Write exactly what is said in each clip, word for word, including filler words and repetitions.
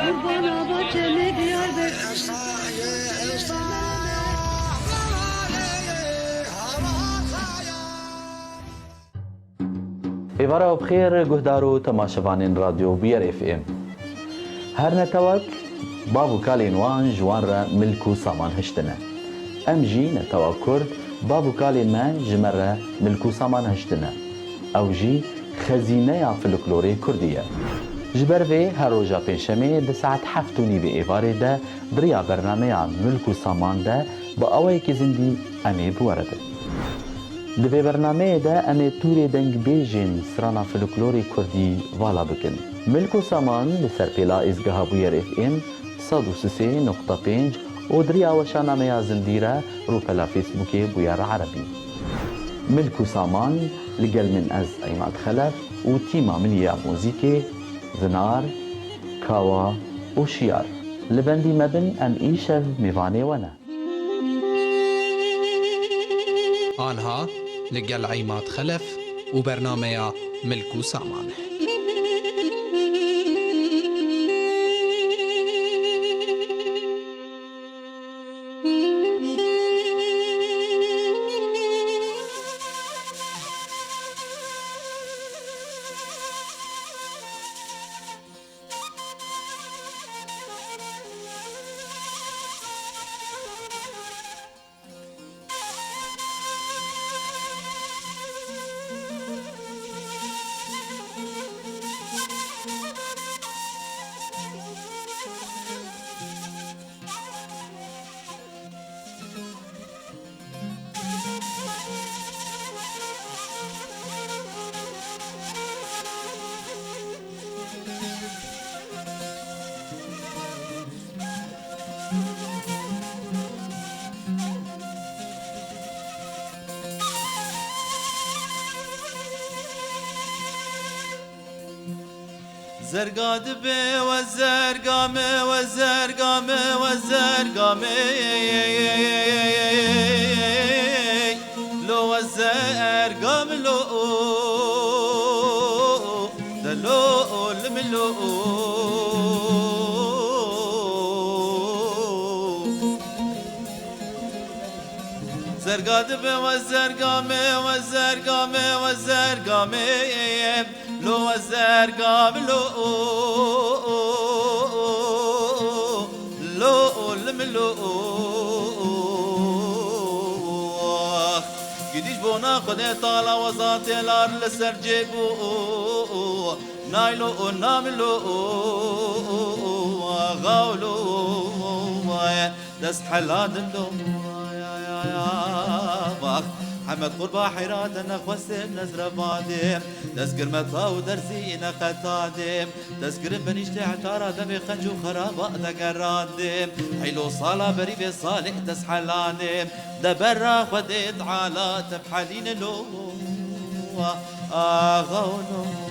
Qurbana Baçemê Diyarbekir. Êvara we bi xêr, guhdar û temaşevanên Radyo Bûyer F M. Her netewek bav û kalên wan ji wan re milk û saman hiştine. Em jî netewa Kurd bav û kalên me ji me re milk û saman hiştine. Ew jî xezîneya folklorê Kurdî ye. Ji ber vê her roja Pêncşemê di saet heft û nîvê êvarê de di riya bernameya Milk û Saman de bi awayekî zindî em ê bi we re bin. Di vê bernameyê de em ê tûrê dengbêjên strana folklorê Kurdî vala bikin. Milk û Saman li ser pêla êzgeha Bûyer F M sed û sisê noqta pênc û di riya weşanameya zindî re rûpela Facebookê Bûyer Erebî. Milk û Saman li gel min ez Îmad Xelef û tîma min ya muzîkê, zinar, kawa û şiyar. Li bendî me bin, em îşev mêvanê we ne. Anha li gel Îmad Xelef û bernameya Milk û Saman. Zerga dibe we zerga me, we zerga me, we zerga me. Lo we zerga me lo, de lo lim lo. Zerga dibe we zerga me, we zerga me, we zerga me. Lo we zerga me lo, lo lim lo. Gidîş bona Xwedê tala wezatê lar li ser cê bû. Naylo û namlo û xawlo dest hela dindo. Bax Hemed qurba heyra de nexwestim nezre badê. Dest girmeta û derzî neqetadê. Dest girin benîştê hetara demê qenc û xeraba de gerandê. Heylo sala berî vê salê dest helanê. De berra Xwedê Teala tephelîne lo. Axa û Noe.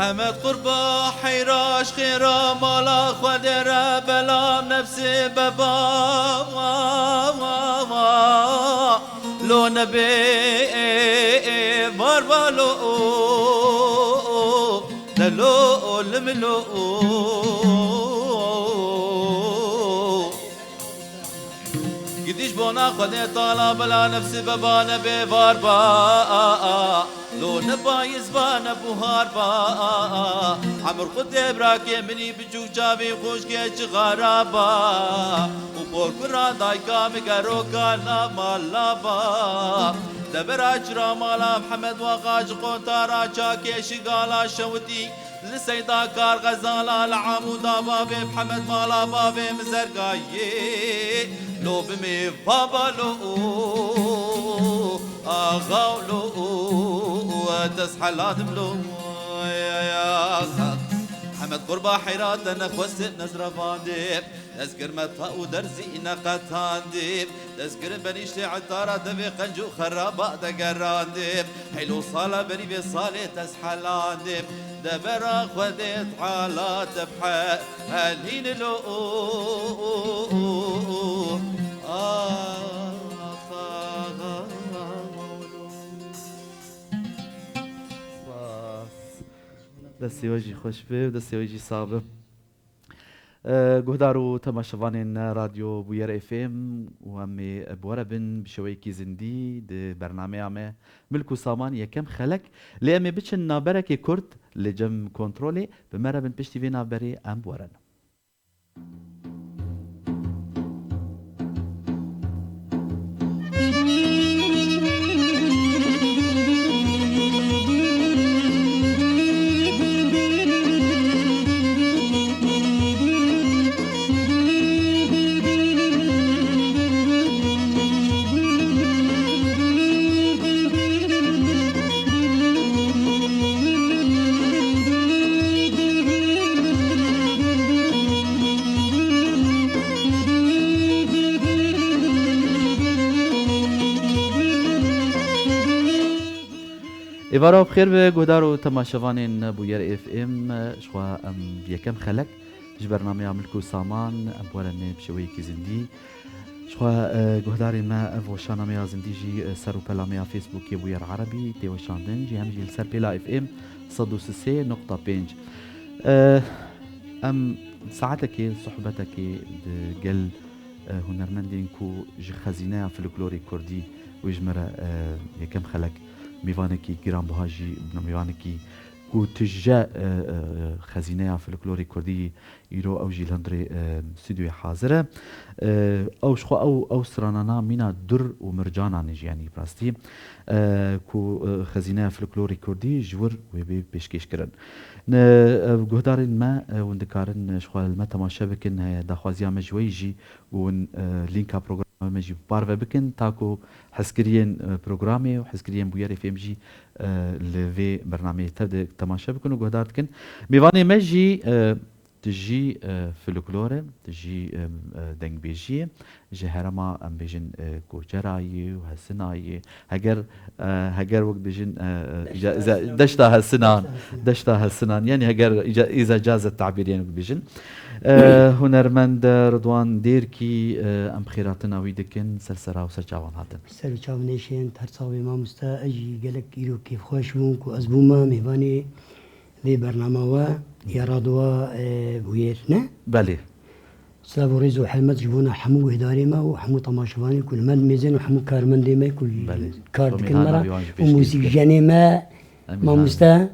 Hemed qurba heyraş xêra mala Xwedê re belam nefsê beba. Lo nebê barba lo, de lo lim lo. Gidiş bona Xwedê tala bila nefsî beba ne bêvar ba. Lo ne payîz ba ne buhar ba. Emir xwe tê birakê minî biçûk çavî xwişkê çixara ba. Û porkura dayka min geroka na mala ba. Devera çira mala Mihemed waxa ji qontara çakê şigala şewitî. Li Seyda Kar Xezala li Amûda bavê Mihemed mala bavê min zergayê. Lo bimê baba lo axa lo dest heladim lo. Hemed qurba heyra te nexwesê nezrevandê. Destgirme ta û derzî neqetandî. Destgirin benîştê etara devê qenc û xeraba de gerandî. Heylo sala berî vê salê tez helandî. Devera Xwedê Teala te bhe helîn lo. Destê we jî xweş be, destê we jî sax be. E, guhdar û temaşevanên Radyo Bûyer F M û em ê bi we re bin bi şêweyekî zindî di bernameya me Milk û Saman yekem xelek. Lê em ê biçin navberekê kurt li cem kontrolê, bi me re bin piştî vê navberê em bi we re ne. Êvara bi xêr be, guhdar û temaşevanên Bûyer F M, ji xwe em yekem xelek ji bernameya Milk û Saman em bi we re ne bi şêweyekî zindî. Ji xwe, e, guhdarên me, ev weşana me ya zindî jî, e, ser û pela me ya Facebookê Bûyer Erebî tê weşandin, jî hem jî li ser pêla F M sed û sê nokta pênc. E, em saetekê, sohbetekê di gel, e, hunermendên ku ji xezîneya folklorê kurdî wê ji me re, e, yekem xelek mêvanekî giranbiha jî, mêvanekî ku tije, e, e, xezîneya folklorê kurdî îro ew jî li hundirê, e, stûdyoyê hazir e. E, ew ji xwe ew, ew stranana mîna dur û mircanan e jî, yanî bi rastî, e, ku, e, xezîneya folklorê kurdî ji wir wê bê pêşkêş kirin. Ne, e, guhdarên me, e, hûn dikarin, e, ji xwe li me temaşe bikin, heye daxwaziya me ji we yî jî, û hûn, e, lînka programa me jî parve bikin, ta ku hezkiriyên, e, programê û hezkiriyên Bûyer F M jî, e, li vê bernameyê tev de temaşe bikin û guhdar dikin. Mêvanê me jî, e, tijî, e, folklor e, tijî, e, e, dengbêjiyê, ji herêma, em bêjin, e, Koçera yê û Hesina yê. Heger, e, heger wek dibêjin, e, e, îca-, îza-, deşta Hesinan, deşta Hesinan. Yanî heger îca-, îza cazet tabîr yên wek dibêjin. E, hunermend Ridwan Dêrkî, e, em xêratina wî dikin, ser sera û ser çavan hatin. Ser û çav nêşên, her sax bê mamoste, ez jî gelek îro kêfxweş bûm ku ez bûme mêvanê vê bernama we ya radyoya, e, Bûyer, ne? Belê. Silav û rêz û hurmet ji bona hemû guhdarê me û hemû temaşevanên ku li me dimêzin û hemû karmendê me ku kar dikin me re û muzîkjenê me, mamoste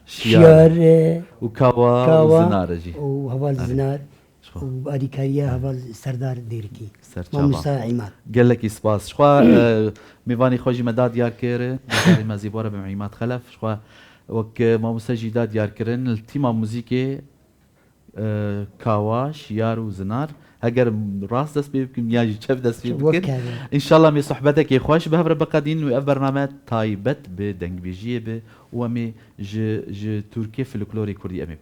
Şiyar, Şiyar, e, û Kawa û Kawa Zinar jî. Û heval Zinar. Û alîkariya heval Serdar Dêrikî. Mamoste Îmad. Gelekî spas. Ji xwe, e, mêvanê xwe jî me da diyar kir. Guhdarê me zî bi we re bin Îmad Xelef. Ji xwe wek, e, mamoste jî da diyar kirin. Li tîma muzîkê, e, Kawa, Şiyar û Zinar. Heger rast dest pê bikin ya jî çev dest pê bikin. Înşallah em ê sohbetekê xweş bi hev re biqedînin û ev bername taybet bi dengbêjiyê bi û em ê ji, ji Tirkiyê folklorê kurdî em ê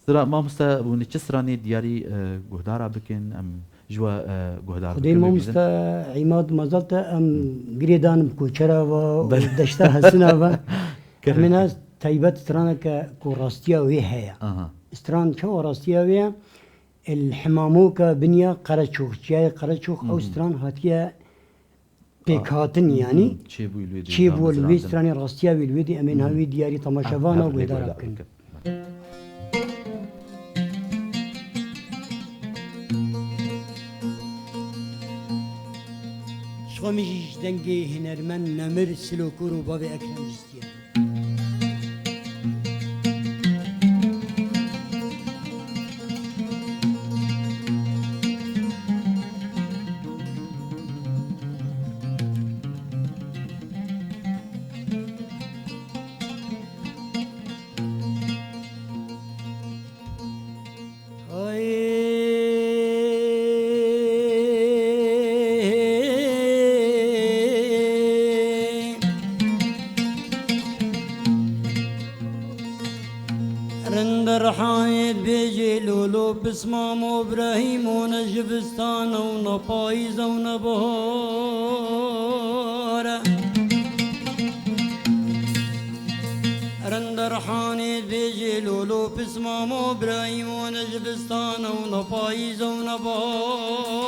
Sira, mamoste, hûn ê çi stranê diyarî, e, guhdara bikin, em ji we, e, guhdar bikin, bibînin. Xwedê mamoste Îmad, mazal te em girêdan bi Koçera ve û deşta Hesina ve. Em ê nas taybet straneke ku rastiya wê heye. Aha. Stran çawa rastiya wê ye? El Hemamoka Binya Qereçox, Çiyayê Qereçox, ew stran hatiye pêkhatin, yanî çêbû li wê stranê, rastiya wê li wê dî em ê niha wê diyarî temaşevana û guhdara bikin. Tomî jî ji dengê hunermend Nemir Silokor û bavê Ekrem Cizgî ye. Rinderhanê dibêje lolo pismamo Birahîmo, ne jivistan e û ne payîz e û ne bihar e. Rinderhanê dibêje lolo pismamo Birahîmo, ne jivistan e û ne payîz e û ne bihar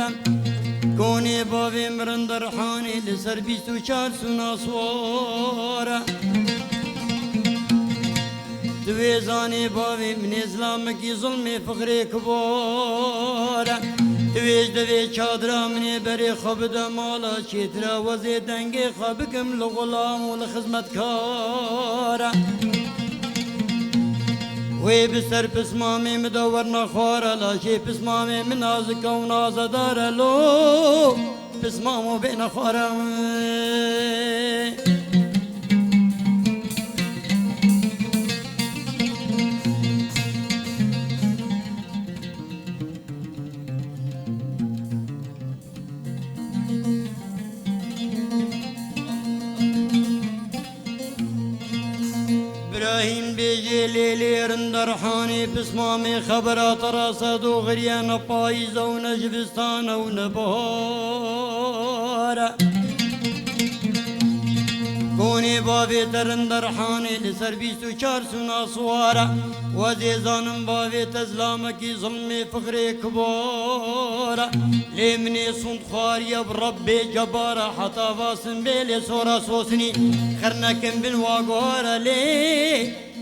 e. Konê bavê min Rinderhanê li ser bîst û çar sûna siwar e. Tu wê zanê bavê min ê zilamekî zilmê fixrê kibar e. Tu wê ji devê çadira min ê berê xwe bide mala çêtir e, wezê dengê xwe bikim li xulam û li xizmetkar e. Wê bi ser pismamê min de werna xwar e, laşê pismamê min nazik e û nazedar e lo. Pismamo bêne xwara. Birahîm bêjê lêlê Rinderhanê pismamê xebera te rast e, doxiriye ne payîz e û ne jivistan e û ne bihar e. Konê bavê te Rinderhanê li ser bîst û çar sûna siwar e. Wezê zanim bavê te zilamekî zilmê fixrê kibar e. Lê min ê sûnd xwariye bi Rebbê cebar e, heta va simbêlê sora sosinî xirnekin bin wa guhar e. Lê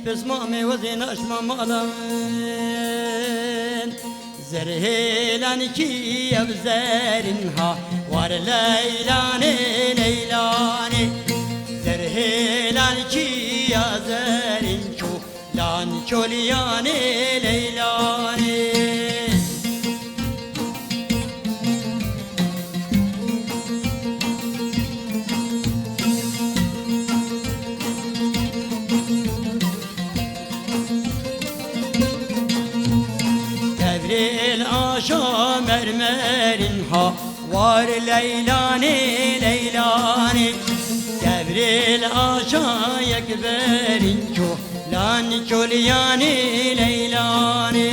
pismamê wezê naşma mala min. Zerhêlan kî ev zerîn ha, war Leylanê, Leylanê. Zerhêlan kî ya zerîn çû, lan çoliyanê, Leylanê. Tevrêl aşa mermerîn ha, war Leylanê, Leylanê. Tevrêl aşa yekberîn çû, lan çoliyanê, Leylanê.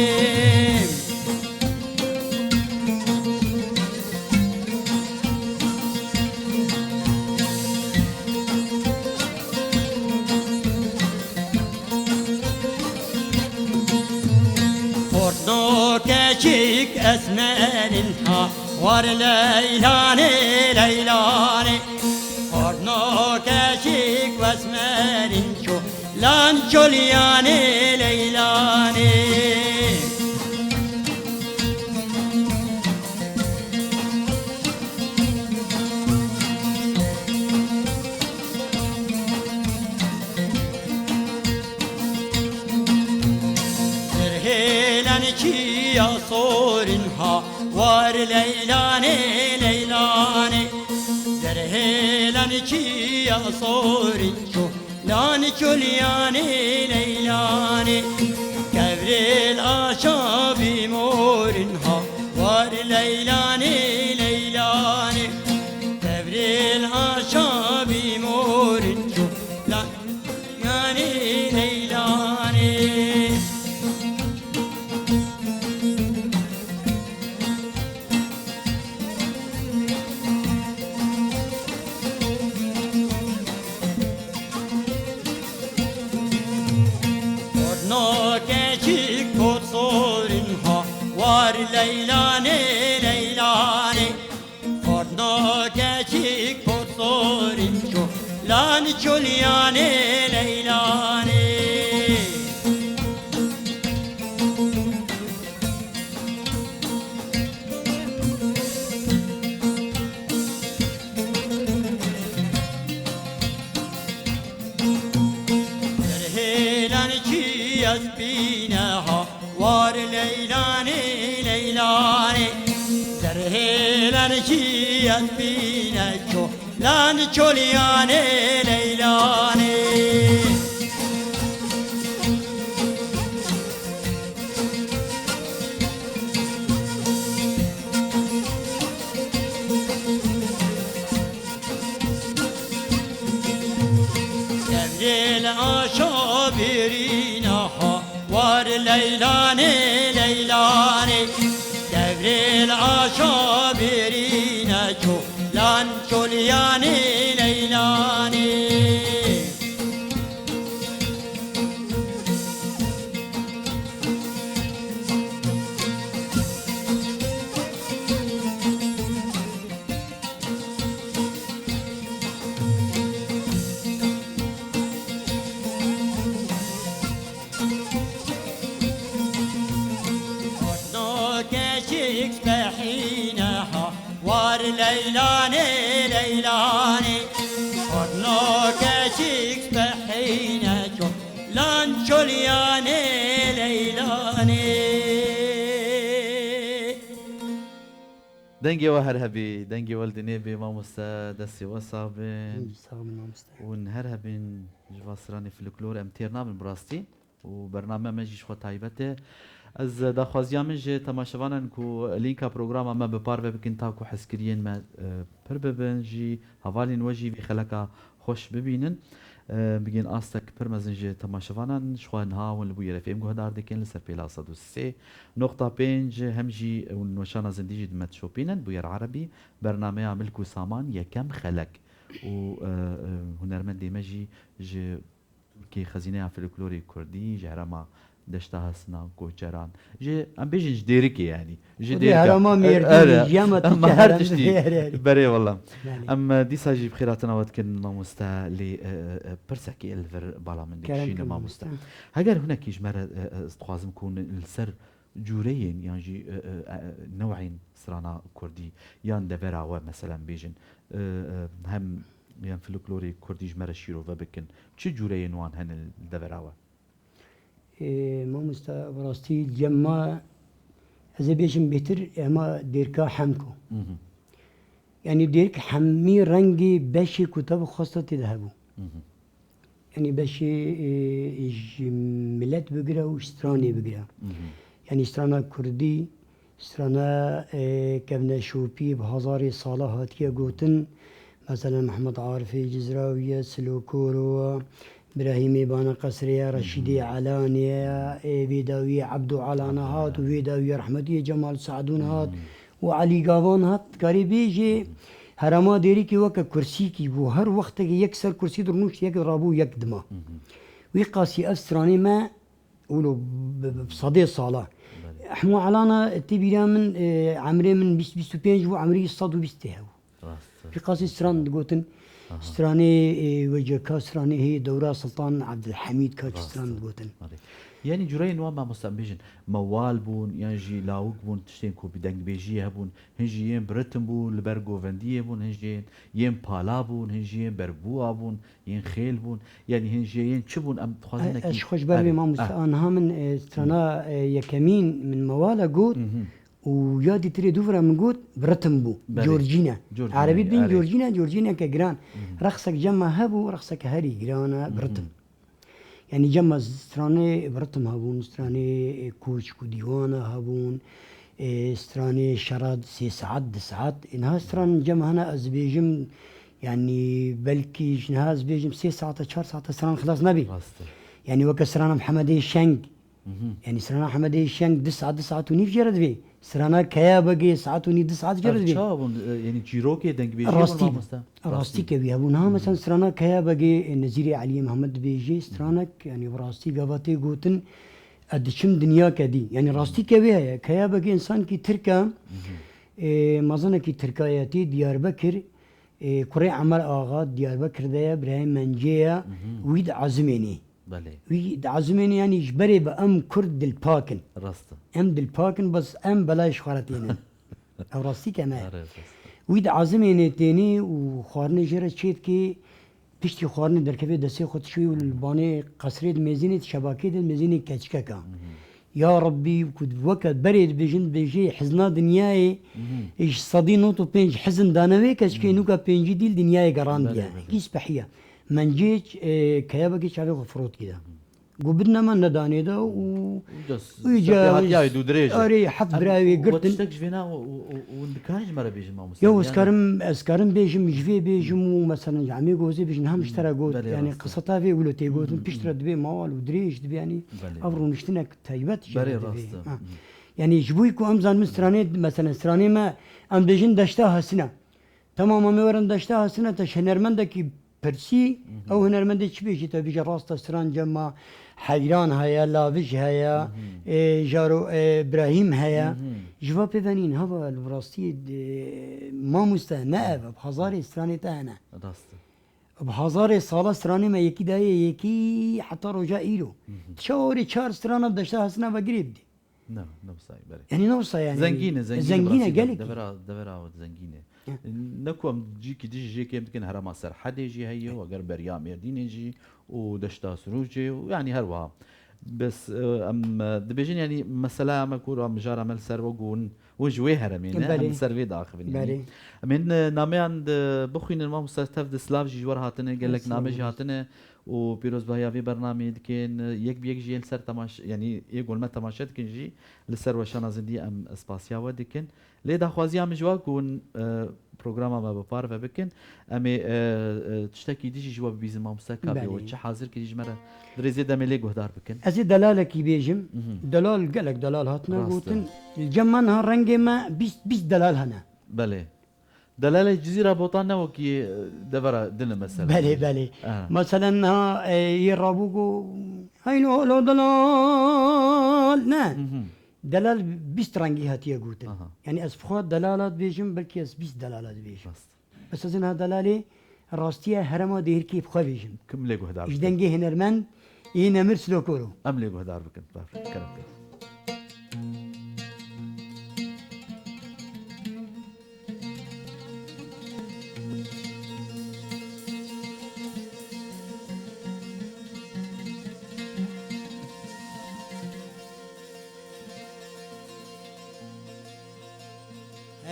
Xortno keçik esmerîn ha, war Leylanê, Leylanê. Xortno keçik esmerîn çû, lan çoliyanê, Leylanê. Zerhêlan çiya sorîn ha, war Leylanê, Leylanê. Zerhêlan çiya sorîn çû, lan çoliyanê, Leylanê. Kevrêl aşa bîmorin ha, war Leylanê, Leylanê. Kevrêl aşa bîmorin çû, lan çoliyanê, Leylanê. Xortno keçik kot sorîn ha, war Leylanê, Leylanê. Xortno keçik kot sorîn çû, lan çoliyanê, Leylanê. Leylanê, derhêlen kiyet bîne ço, lan çolyanê Leylanê. Devrêl aşa bêrîna ha, war Leylanê, Leylanê. Devrêl aşa bêrîne ço, lan çolyanê Leylanê. Odno keçik spehîne ha, war Leylanê, Leylanê. Odno keçik spehîne ço, lan çolyanê Leylanê. Dengê we her hebî, dengê we li dinê bê, mamoste, destê we sax bin. Sağ olun mamoste. Hûn her hebin ji va stranê folklor em têr nabin bi rastî. Û bername me jî ji xwe taybet e. Ez daxwaziya min ji temaşevanan ku lînka programa me bi parve bikin, ta ku hezkiriyên me, e, pir bibin, jî hevalên we jî vî xeleka xweş bibînin. E, bigên astek pir mezin ji temaşevanan, ji xwe niha hûn li Bûyerê F M guhdar dikin li ser pêla sed û sê noqta pênc, hem jî hûn weşana zindî jî di me dişopînin. Bûyer Erebî, bernameya Milk û Saman, yekem xelek. Û, e, e, hunermendê me jî ji Tirkê, xezîneya folklorê kurdî, ji herêma Deşta Hesna, Koçeran, ji, em bêjin ji Dêrikê, yanî. Ji Xwedê Dêrika. Herêma Mêrdînê, Ere, ya me em Tirkê her herem tiştî. Ere, ere. Berê wela. Belê. Em, e, dîsa jî bi xêratina we dikin, mamoste, lê, e, e, e, pirsekê li vir bala min de Kerem kişîne, kir, mamoste. Mamoste. Heger hunekî ji me re, e, e, ez dixwazim ku hûn li ser cûreyên yan jî, e, e, e, new'ên strana kurdî yan devera we, meselen, bêjin, e, e, hem yan folklorê kurdî ji me re şîrove bikin. Çi cûreyên wan hene li devera we? Ê, mamosta, bi rastî cem ma, ez ê bêjim bêtir, ema dêrka hemko. Mhm. Yanî dêrk hemî rengê beşê ku te bixwesta tê de hebû. Mhm. Yanî beşê, e, ji milet bigire û stranê bigire. Mhm. Yanî strana kurdî, strana, e, kevneşopî bi hezarê sala hatiye gotin. Mesela Mehmed Arifê Cizrawî ye, Silo Koro, Birahîmê Bana Qesrê ye, Reşîdê Elanê ye, e, vê dawiyê Ebdo Elana hat û vê dawiyê rehmetiyê Cemal Sadûn hat. û Elî Gavan hat, dikarî bêjê herêma Dêrikê weke kursîkî bû. Her wextekê yek ser kursî dirûnişt, yek rabû, yek dima. Wî qasî ev stranê me wilo bi, bi, bi sedê sala. Belê. Hemû elana tê bîra min, e, emrê min bîst, bîst û pênc bû, emrê wî sed û bîst tê hebû. Rast e. Wî qasî stran digotin. Aha. Stranê, e, weceka stranê hê dewra Sultan Abdulhamîd kaç Rast e. Stran digotin. Belê. Yanî cureyên wan, mamoste, em bêjin, mewal bûn, yan jî lawik bûn, tiştên ku bi dengbêjiyê hebûn, hin jî yên bi ritim bûn, li ber govendiyê bûn, hin jî yên, yên pala bûn, hin jî yên berbûa bûn, yên xêl bûn, yanî hin jî yên çi bûn, em dixwazin E, nekî. Ez xweş ber Erê, bê mamoste, ah. Aniha min, e, strana, e, yekemîn min mewala got Mhm. û ya dîtirê dûvira min got, bi ritim bû. Berê. Corcîne. Corcîne, Erebî bin erê. Corcîne, corcîneke giran. Mhm. Rexsek cema hebû, rexseke herî giran e, bi Mhm. ritim. Yanî cema stranê bi ritim hebûn, stranê, e, koçik û dîwana hebûn, e, stranê şerad sê saet, du saet. E, niha stran cem hene ez bêjim, yanî belkî ji niha ez bêjim sê saete, çar saete stran xilas nebî. Rast e. Yanî weke strana Mihemedê Şeng. Mhm. Yanî strana Mihemedê Şeng du saet, du saet û nîv jê re divê. Strana Keya Begê saet û nîv, du saet jê re Ev divê. Çawa bûn? E, yanî çîrokê dengbêjiyê bûn, Rastî bûn. Mamoste? Rastî. Rastî kevî hebû. Niha, Hmm. mesela, strana Keya Begê, e, Nezîrê Eliyê Mihemed dibêjê, Hmm. stranek, yanî bi rastî gava tê gotin, ez diçim dinyake dî. Yanî Hmm. rastî kevî heye. Keya Begê însankî tirk e, Hmm. e, mezinekî tirkaye tê Diyarbekir, e, kurê Emer Axa Diyarbekir de ye, birayê Mencê ye, Hmm. wî di ezimênê. Belê. Wî diazimêne, yanî ji berê bi em Kurd dilpak in. Rast e. Em dilpak in, bes em belayê ji xwe re tênin. Ew rastî ke ne. Erê, rast e. Wî diazimêne tênê û xwarinê jê re çê dikê, piştî xwarinê derkevê destê xwe dişuye û li banê qesrê di mêzînê, di şebakê de mêzînê keçikek e. Mhm. Ya Rabbî, ku weke berê dibêjin, dibêjê hizna dinyayê, ji sedî nod û pênc hizin dane wê keçikê, nûka pêncî dîl dinyayê gerandiye. Hîs pehiya. Mencê, e, keyabekê çavê xwe firot kide. Got, bidine me, nedanê de û îca hatiya wê dû dirêj e. Arê, heft birayê wê girtin. Tiştek ji vêna û, û, û, û dikarî ji me re bêjin, mamoste? Ya, ez karim, ez karim bêjim, ji vê bêjim û, meselen, ji Emê Gozê bêjin, hem ji te re got. Belê, yanî, rast e. Qisa tavê wilo tê gotin, piştre dibê mewal û dirêj dibê, yanî, belê, ev rûniştinek taybet ji me re dibê. Belê, rast e. Ha. Yanî, ji bo ku em zanin stranê, meselen, stranê me, em bêjin deşta Hasina. Tamam, em ê werin deşta Hasina, te ji hunermendekî pirsî, ew hunermendê çi bêjî, te bêje rast e, stranca me Heyran heye, Lavij heye, e, Jaro, e, Brahîm heye. Ji va pêvenîn, hava li rastiyê, e, mamoste, ne ev, bi hezarê stranê te hene. Rast e. Bi hezarê sala stranê me yekî daye yekî heta roja îro. Çar ê çar strana deşta Hasina ve girê bidî. Na, ne wisa ye, belê. Yanî ne wisa ye, yanî zengîn e, zengîn e, zengîn e, gelekî. Devera, devera zengîn e. Hı. Ne ku em cîkî dijî jê kêm dikin, herêma Serhedê jî heye, eger beriya Mêrdînê jî û Deşta Sirûcê û yanî her wiha. Bes, e, em, e, dibêjin, yanî mesela me ku mijara me li ser we ku hûn, hûn ji wê herêmê ne, em, belê, li ser vê diaxivin, yanî. Belê. Em ên, e, nameyan di bixwînin, mamoste, tev di silav jî ji we re hatine, gelek name jî hatine. Û pîrozbahiya vê bernameyê dikin, yek bi yek jî yên li ser temaş-, yanî yê ku me temaşe dikin jî li ser weşana zindî em spasiya we dikin. Lê daxwaziya min ji we ku hûn, e, programa me bi parve bikin, em ê, e, e, tiştekî dî jî ji we bibîzin, mamoste, ka bê we çi hazir kirî ji me re di rêzê demê lê guhdar bikin. Ez ê delalekî bêjim. Mhm. Delal, gelek delal hatine gotin. Rast e. Li cem me niha rengê me bîst, bîst delal hene. Belê. Delalê Cizîra Botan ne wekî, e, devera din e mesela. Belê, belê. Aha. Meselen niha, e, yê rabû ku, "Hey lo lo delal", ne? Mhm. Delal bîst rengî hatiye gotin. Aha. Yanî ez bi xwe delala dibêjim, belkî ez bîst delala dibêjim. Rast. Bes ez niha delalê rastiye herêma Dêrikê bi xwe bêjim. Kim lê guhdar bikin? Ji dengê hunermend yê Nemir Silokoro. Em lê guhdar bikin. Baş, kerem bikin.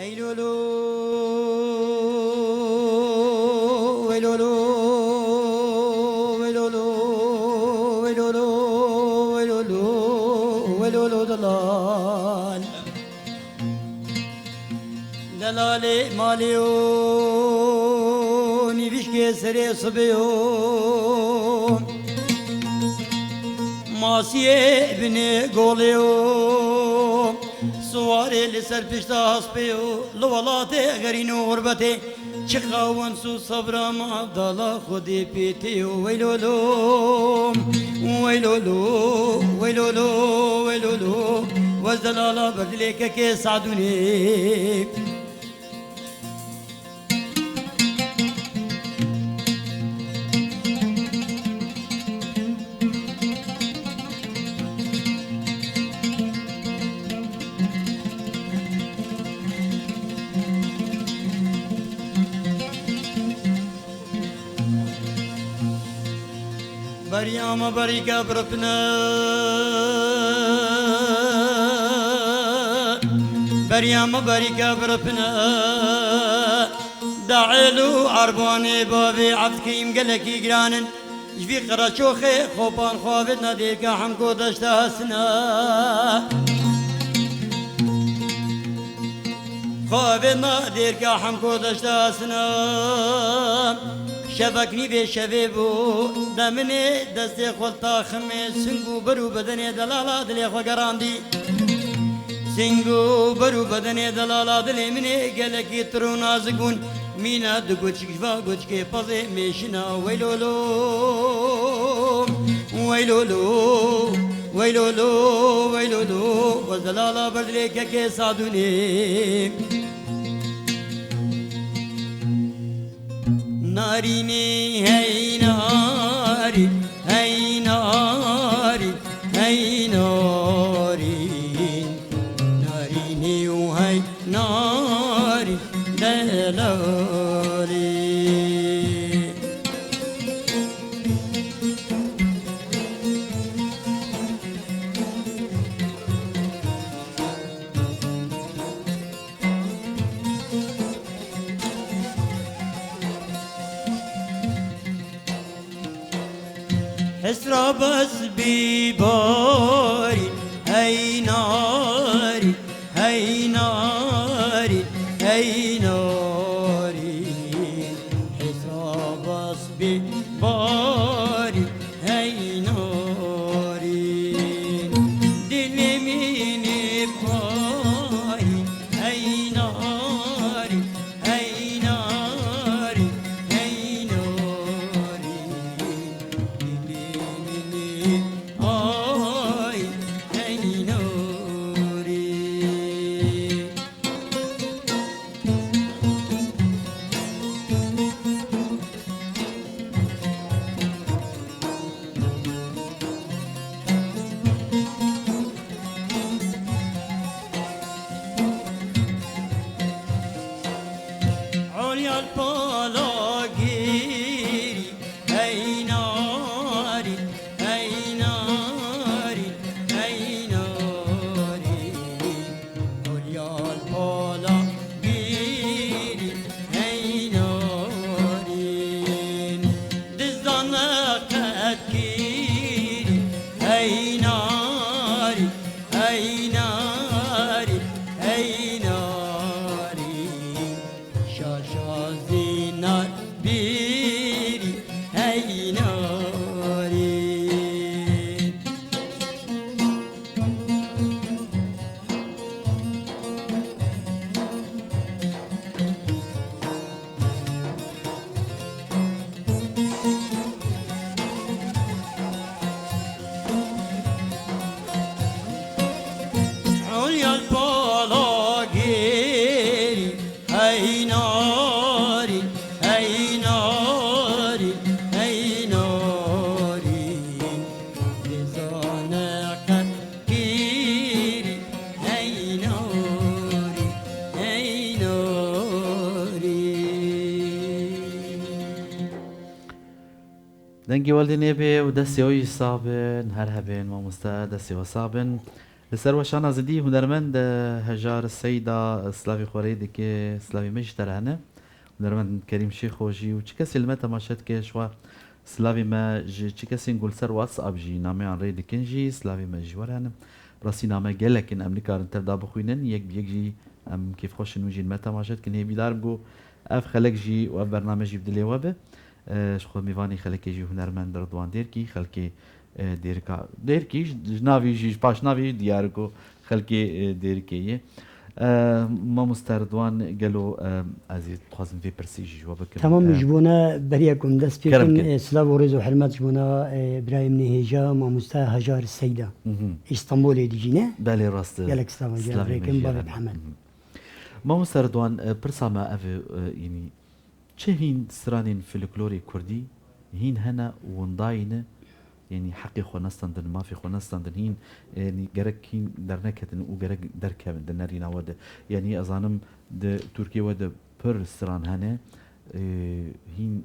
Hey lolo, hey lolo, hey lolo, hey lolo, hey lolo, hey lolo, delal. Delalê malê yo, nîvişkê serê sibê yo. Masiyê binê golê yo. Siwarê li ser pişta hespê yo. Li welatê xerîn û xurbetê. Çiqa wens û sebra me dala Xwedê pê tê yo. Weylolo, weylolo, weylolo, weylolo. Wez delala berdilê kekê Sadûnê. Beriya me berîke birifne, beriya me berîke birifne, dahil û erbanê bavê Evdikeyîm gelekî giran in. Ji vî qereçoxê xopan xwe avêtna dêrka Hemko deşta Hesina. Xwe avêtna dêrka Hemko deşta Hesina. Şevek nîvê şevê bû. Deminê destê xwe li taximê sing û ber û bedenê delala dilê xwe gerandî. Sing û ber û bedenê delala dilê min ê gelekî tir û nazik bûn. Mîna du guçik ji va guçikê pezê mêşina weylolo, weylolo, weylolo, weylolo, wez delala ber dilê kekê Sadûnê. Narînê hey narîn, hey narîn, hey narîn. Narînê û hey narîn delalê. Esra bes bî barî, hey narî, hey narî, hey narî. Esra bes bî barî, hey narî. Dilê min ê payî, hey narî, hey narî, hey narî. Ay, hey nûrî. Olya pala gêrî, hey narî, hey narî, hey narî. Olya pala gêrî, hey narî. Dizane qet kêrî, hey narî, hey narî, hey narî. Şaşa zînar bîrî, hey narî. Olya pala gêrî, hey narî, hey narî, hey narî. Dizane qet kêrî, hey narî, hey narî. Dengê we li nêbê û destê we jî sax bin, her hebên mamoste, destê we sax bin. Li ser weşana zidî hunermend Hejar Seyda silavê xwe rê dike, silavê me ji te re hene. Hunermend Kerîm Şêxo jî û çi kesê li me temaşe dike, ji xwe silavê me ji çi kesên ku li ser WhatsApp jî nameyan rê dikin jî silavê me ji we re hene. Bi rastî name gelek in, em nikarin tev de bixwînin, yek bi yek jî em kêfxweş in û jî li me temaşe dikin. Hêvîdar im ku ev xelek jî û ev bername jî bi dilê we be. E, ji xwe mêvanê xelekê jî hunermend Ridwan Dêrkî, xelkê, e, Dêrika, Dêrkî ji, ji navî jî, ji paşnavî jî diyar e ku xelkê, e, Dêrikê ye. E, Mamoste Ridwan, gelo, e, ez ê dixwazim vê pirsê jî ji we bikim. Tamam, e, ji bona beriya ku em dest pê Kerem bikin, ke. E, silav û rêz û hurmet ji bona, e, birayê min ê hêja, mamoste Hajar Seyda. Mhm. Îstanbulê dijî, ne? Belê, rast e. Gelek silav, gelek Silavê rêkin, me jê bavê re. Mihemed. Mhm. Mamoste Ridwan, e, pirsa me ev e, e, yanî, Çi hîn stranên folklorê kurdî hîn hene û windayî ne, yanî heqê xwe nestandin, mafê xwe nestandin, hîn, yanî gerek hîn derneketin û gerek derkevin di nerîna we de. Yanî ez zanim di Tirkiyê we de pir stran hene, e, hîn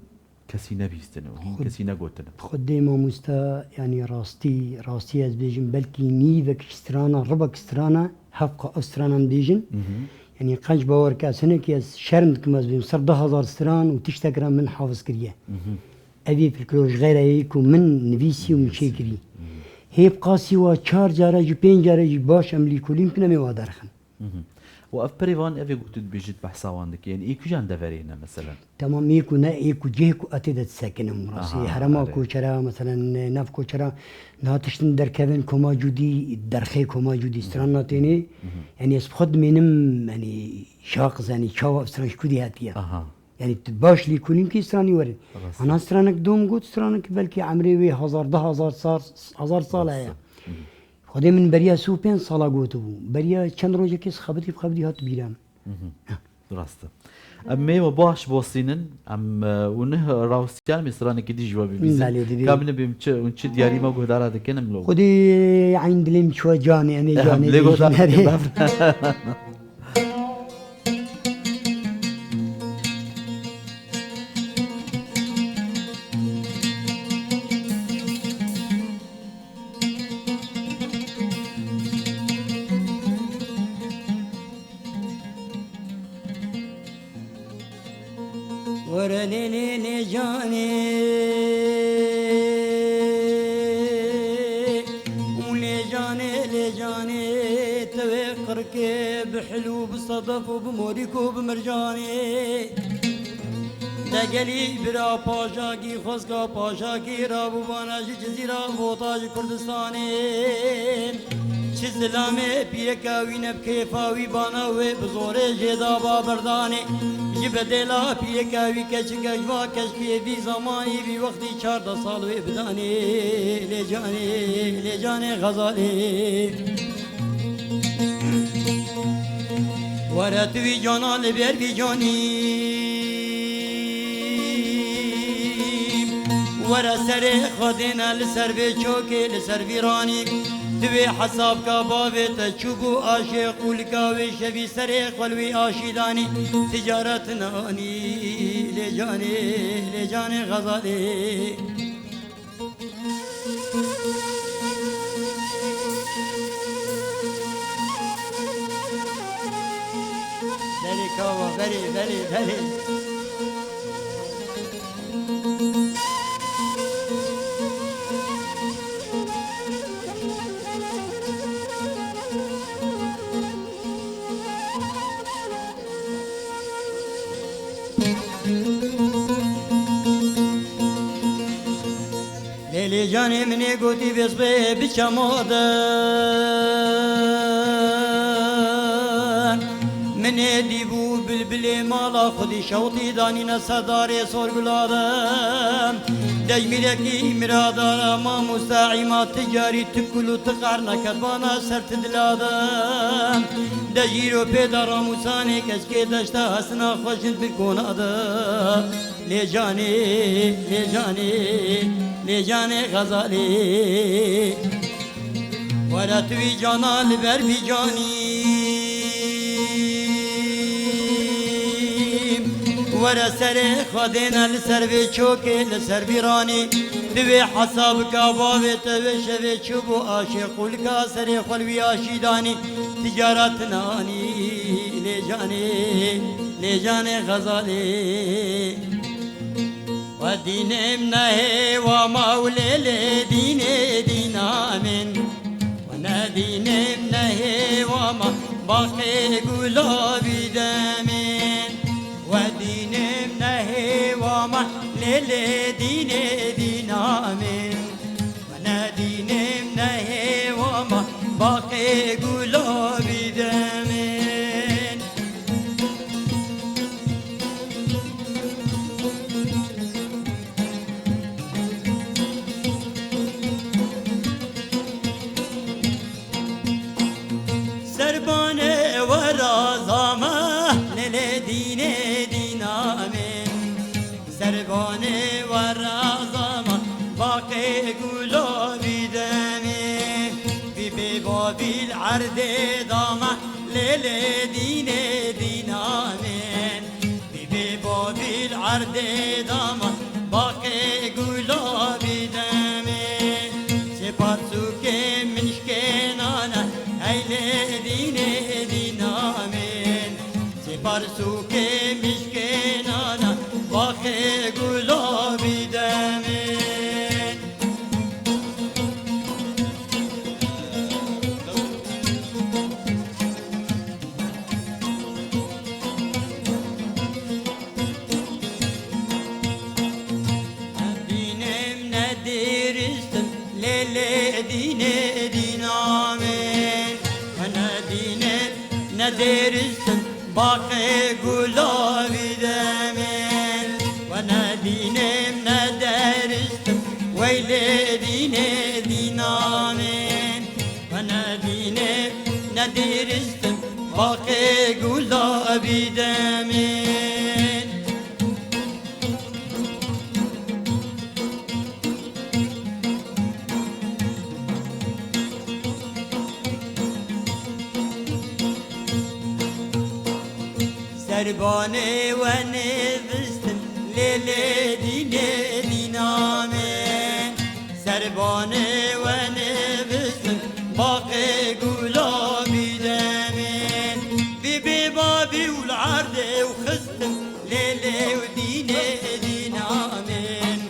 kesî nebihîstine û hîn Xwe-, kesî negotine. Xwedê mamosta, yanî rastî, rastî ez bêjim, belkî nîvek strana, ribek strana, hevqa ev stranan bêjin. Mhm. Yanî qenc bawer ke ez hinekî ez şerm dikim ez bêjim, ser deh hezar stran û tiştek re min hafiz kiriye. Mhm. Ev yê folklor ji xeyra yê ku min nivîsî û min Nivîsî. çêkirî. Mhm. Hê bi qasî wa çar care jî, pênc care jî baş em lîkolîn bikin, em ê wa derxin. Mhm. Û ev perê van, ev ê ku tu dibêjî, tu behsa wan dikî. Yanî ê kujan deverê ne, meselen? Tamam, ê ku ne, ê ku cihê ku etê de disekinim. Rastî Aha, herema erê. Koçera, meselen, nav Koçera, niha tiştin derkevin Koma Cûdî, derxê Koma Cûdî, Mhm. stran natênê. Mhm. Yanî ez bi xwe dimênim, yanî şax, yanî çawa ev stran ji kudî hatiye. Aha. Yanî tu baş lîkolîn kî stranî werin. Rast. Ana stranek dom got, stranek belkî emrê wê hezar, deh hezar sar, hezar sal Rast. heye. Mhm. Xwedê min beriya sî û pênc sala gotibû. Beriya çend rojekê xebitî bi xebitî hat bîra min. Mhm. Rast e. Em ê we baş bosînin, em, e, û neh rawestiyan em ê stranekî dî ji we bibîzin. Belê, dibê. Ka min bim çi, hûn çi diyarî me guhdara dikin, em lo. Xwedê eyn dilê min çi we canê, em ê Em canê lê bêjin guhdar herê. dikin, bab. Were lê lê lê canê. Sedef û bi morîk û bi mircanê. Degelî bira paşakî, xwezka paşakî rabûbana ji Cizîra vota ji Kurdistanê. Çi zilamê pîreka wî ne bi kêfa wî bana wê bi zorê jê da ba berdanê. Ji bedêla pîreka wî keçika ji va keşkê vî zamanî vî wextî çardeh sal wê bidanê. Lê canê, lê canê Xezalê. Were tu vî cana li ber vî canî. Were serê Xwedê ne li ser vê çokê, li ser vî ranî. Tu vê hesabka bavê te çûbû aşê qûlika wê şevî serê xwe li wî aşî danî. Ticaret nanî lê canê, lê canê Xezalê. Berê kawa, berê, berê, berê. Lê lê canê min ê gotî vê sibê biçe made. Min ê dîbû bilbilê mala xwedî şewtî danîne sedarê sorgula de. Dejmîrekî miradara mamosta îma ti carî ti kul û ti qerneke bana ser ti dila de. De jîro pê de ramûsanê keşkê deşta hesina xwe jin bin kona de. Lê canê, lê canê, lê canê Xezalê. Were tu vî cana li ber vî canî. Were serê Xwedê ne li ser vê çokê, li ser vî ranî. Divê hesabika bavê te vê şevê çûbû aşê qûlika serê xwe li wî aşî danî. Ticaret nanî lê canê, lê canê Xezalê. We dînim nehê wa ma û lê lê dînê dîna min. We ne dînim nehê wa ma baxê gulabî de min. We dînim nehê wa ma lê lê dînê dîna min. We ne dînim nehê wa ma baxê gulabî de min. Serbanê wera zama lê lê dînê dîna min. Serbanê wera zama baqê gulabî de min. Bîbê babîl erdê dama lê lê dînê dîna min. Bîbê babîl erdê dama baqê gulabî de min. Çê parsûkê min şikênane ey lê dînê dîna min. Çê parsûkê min şikênane baxê gulabî de min. Dînim ne dêristin, lê lê dînê dîna min. Hene dînim ne dêristin, baxê gulabî de min. Hene dînim ne dêristin, weylê dînê dîna min. Hene dînim ne dêristin, baxê gulabî de min. Serbanê we nêvistin, lê lê dînê dîna min. Serbanê we nêvistin, baxê gulabî de min. Bîbê babî û li erdê û xistin, lê lê û dînê dîna min.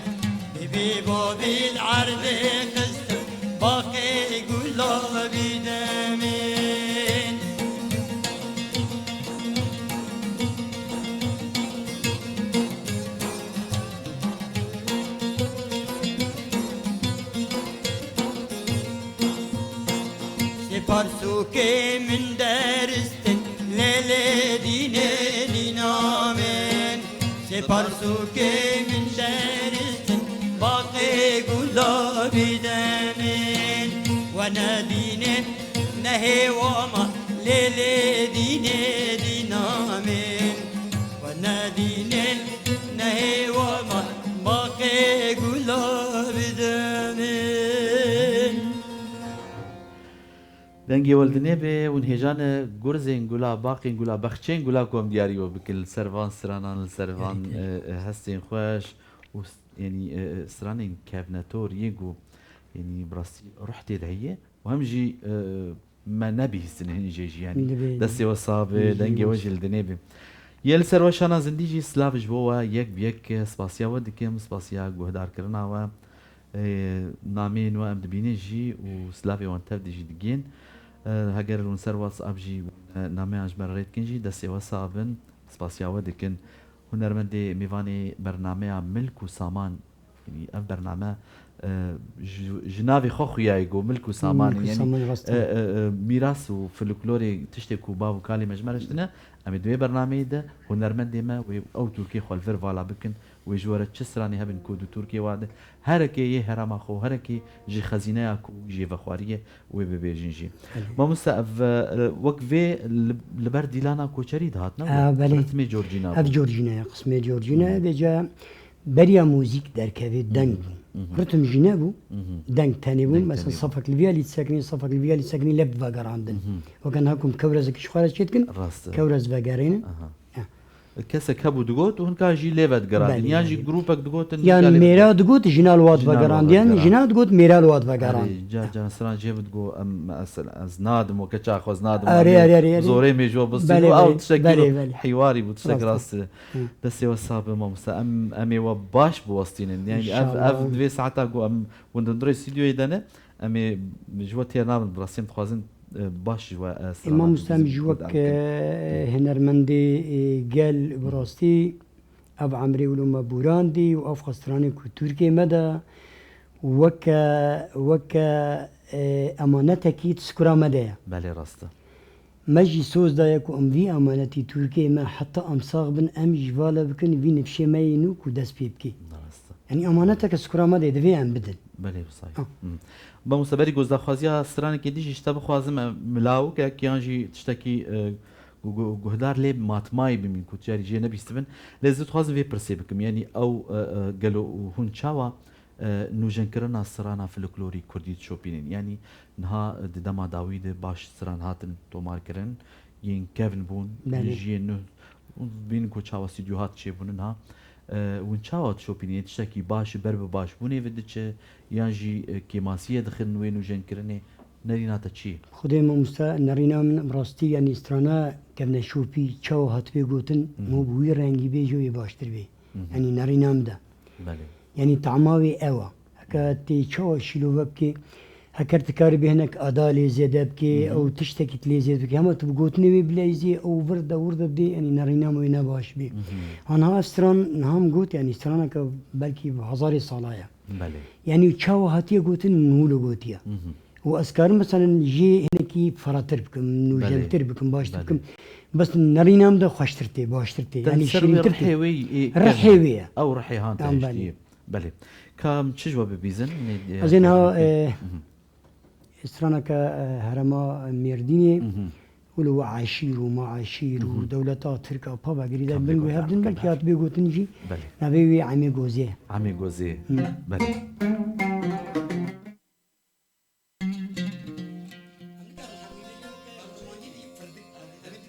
Bîbê babî li erdê xistin, baxê gulabî de min. Kê min deristin, lê lê dînê dîna min. Sê parsûkê min deristin, baqê gula bide min. We nedînê, nehê wama, lê lê dînê dîna min. We nedînê, nehê wama, baqê gula bide min. Dengê we li dinê be û hêjane gurzên gula, baqên gula, bexçeyên gula ku em diyarî we bikin li ser van stranan, li ser van, Gerek e. e, e, hestên xweş û s-, yanî, e, e, stranên kevnetor yên ku, yanî, bi rastî ruh tê de heye û hem jî, e, me nebihîstin hin jê jî, yanî. Divê, destê we sax be, Divê, dengê we divê. jî li dinê be. Yê li ser we şana zindî jî silav ji bo we yek bi yek spasiya we dikim, spasiya guhdarkirina we. Ê, nameyên we em dibînin jî û silavê wan tev de jî digihên. Ê, heger hûn ser WhatsApp jî, e, nameyan ji me re rê dikin jî, destê we sax bin, spasiya we dikin. Hunermendê mêvanê bernameya Milk û Saman, yanî ev bername, e, ji, ji navê xwe xuyaye got, Milk û Saman, Milk û yanî, Saman, rast e, e. e, e, mîras û folklorê tiştê ku bav û kalê me ji me re şitine, em ê di wê bernameyê de hunermendê me wê ew tûrkê xwe li vir vala bikin. Wê ji we re çi stranê hebin ku di Tirkiyê wa de, herekê yê herêma xwe, herekê ji xezîneya ku jê vexwariye, wê bibêjin jî. Belê. Mamoste, ev, e, wek vê li, li ber dîlana koçerî dihat, ne? Ha, belê. Ritmê Georgina Ev bû. Georgina ye, qismê Georgina ye. Hı. Vêca beriya muzîk derkevê deng bû. Hı hı. Ritim jî nebû, Hı hı. deng tenê bû. Deng Mesela tenê bû. safek li viya lî disekinî, safek li viya lî disekinî lep vegerandin. Hı hı. Weke niha ku em kewrezekî ji xwe re çêdikin, Rast e. kewrez vegerînin. Aha. Ya. Kesek hebû digot û hinka jî lê vedigerandin. Belê, Yan jî belê. grûpek digotin, Yan hinka lê mêra vedigerandin. digot, jina li wat Jina li vegerand. wat Yan vegerand. jina digot, mêra li wat vegerand. Erê, ca, Ya. ca sran jê bi digot, em, ez, ez nadim, weke çax ez nadim, Erê, em ê erê, erê, erê. zorê mêjû bistînin Belê, û ew belê, tiştekî belê, belê. hêwarî bû, tiştek Rast e. rast e. Hı. Destê we sax be mamoste. Em, em ê we baş biwestînin. Yani ev, ev İnşallah. di vê saeta ku em hûn di hundirê stûdyoyê de ne, em ê ji we têr nabin, bi rastî em dixwazin, e, baş ji we, e, Ê, strana mamoste, em bibîzin, ji ku wek, em bikin. e, hunermendê, e, gel, bi Hı. rastî ev emrê wilo me borandî û ev xwe stranê ku Tirkiyê me de weke, weke, e, emanetekî di sikura me de ye. Belê, rast e. Me jî soz daye ku em vî emanetî Tirkiyê me heta em sax bin, em jî vala bikin vî nifşê me yê nû ku dest pê bikê. Rast e. Yanî emaneteke sikura me de divê em bidin. Belê, bi sayî. Ha. Hı. Mamoste, berî ku ez daxwaziya stranekê dî jî ji te bixwazim, em milawikek yan jî tiştekî, e, gu-, gu-, guhdar lê matmayî bimîn ku tu carî jê nebîstibin. Lê ez dixwazim vê pirsê bikim. Yanî ew, e, e, gelo hûn çawa e, nûjenkirina strana folklorî kurdî dişopînin. Yanî niha di dema dawî de baş stran hatin tomarkirin, yên kevn bûn, Belê. yên jiyên nû, hûn dibînin ku çawa stûdyo hat çêbûn niha. E, hûn çawa dişopînin? Yên tiştekî baş, ber bi baş bûnê ve diçe, yan jî, e, kêmasiyê dixin wê nûjenkirinê? Nerîna te çi ye? Xwedê mamoste, nerîna min bi rastî, yanî strana kevneşopî çawa hatibê gotin, Hı hı. mo bi wî rengî bê, jî wê baştir bê. Hı hı. Yanî nerîna min de. Belê. Yanî tama wê ew e. Heke tê çawa şîlove bikê, heker tu karibê hinek ada lê zêde bikê, Hı hı. ew tiştekî tu lê zêde bikê. Hema tu bi gotinê wê bileyzî, ew vir de wir de bidê, yanî nerîna wê ne baş bê. Hı hı. Aniha ev stran niha min got, yanî straneke belkî bi hezarê sala ye. Belê. Yanî çawa hatiye gotin, min wilo gotiye. Hı hı. Û ez karim, meselen, jê hinekî feratir bikim, Belê. nûjentir bikim, baştir Belê. bikim. Bes nerîna min de xweştir tê, baştir tê. Te Yanî li ser wê şîrîntir tê. rihê wê yê Rihê kevnê. wê ye. Ew rihê han te Yan hiştiye. belê. Belê. Ka em çi ji we bibîzin? Nê, Ez ê niha, hiştê. e, Mhm. straneke, e, herêma Mêrdînê, Mhm. wilo we eşîr û ma eşîr û Mhm. dewleta Tirk a pa vegirî de Ka bin wê bêgotin hevdin, belkî Abdullah. hatibê gotin jî Belê. navê wê Emê Gozê. Emê Gozê. Hı. Belê.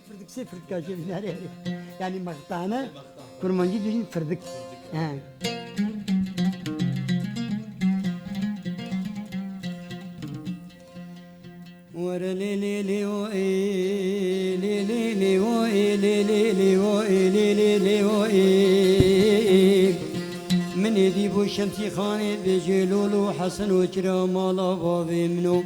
Firdikse firdika jê binare. Yani mextane, kurmancî dijîn firdik. He. Were lê lê lê o ê, lê lê lê o ê, lê lê lê o ê, lê lê lê o ê. Min êdî bo Şemsî Xanê bêjê lolo Hesen o çira mala bavê min o.